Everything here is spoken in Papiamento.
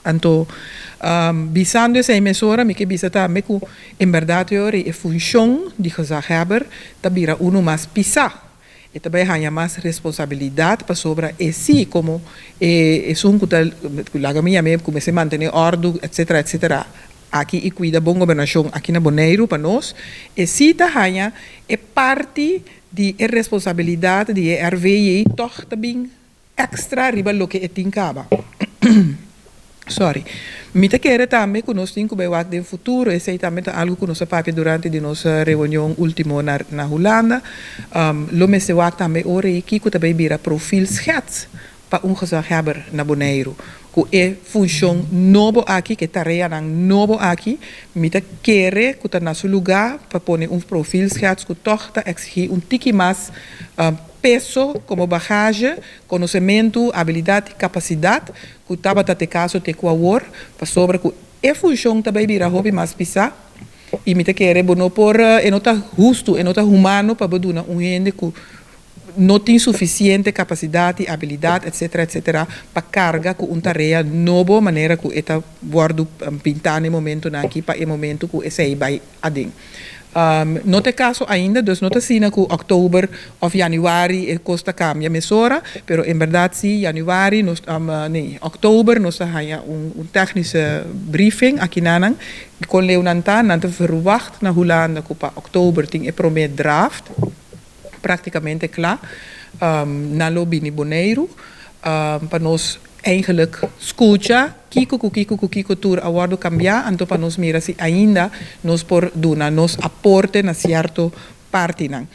Anto, bisando esei mesora, mi ke bisa tambe ku en bèrdat e funshon di gezaghebber ta bira unu mas pisá. E ta bai haña mas responsabilidat pasobra e sí komo esun ku ta, laga mi yam'é, ku mester mantené òrdu etsetera etsetera aki i kuida bon gobernashon aki na Boneiru pa nos, e sí ta haña e parti di e responsabilidat di e RVJ tòg ta bin èkstra riba loke e tin kaba. Sorry. Mi ta kere tambe ku nos tin ku bai wak den futuro, esei tambe ta algu ku nos a papia durante di nos reunion ultimo na Hulanda, lo mester wak tambe ora ei kiko ta bai bira profielschets pa un gezaghebber na Boneiru. Ku e funshon nobo aki, ku e tareanan nobo aki, mi ta kere ku ta na su lugá pa pone un profielschets ku tòg ta eksigí un tiki mas peso komo bagage, konosementu, abilidat i kapasidat ku tabata te kaso te ku awor, pasobra ku e funshon ta bai bira hopi mas pisá i mi ta kere bo no por, e no ta hustu, e no ta humano pa bo duna un hende ku no tin sufisiente kapasidat i abilidat etsetera etsetera pa karga ku un tarea nobo manera ku e ta wòrdu pintá na e momentunan aki pa e momentu ku esei bai aden. No ta e kaso ainda, dus no ta asina ku òktober òf yanüari e kos ta kambia mesora, pero en bèrdat si yanüari nos, nee, òktober nos ta haña un tèknische briefing akinanan kon leu nan ta, nan ta verwagt na Hulanda ku pa òktober tin e promé draft praktikamente kla. Nan lo bini Boneiru pa nos eigenlijk skucha kiko ku kiko ku kiko tur a wòrdu kambiá, anto pa nos mira si ainda nos por duna nos aporte na sierto partinan.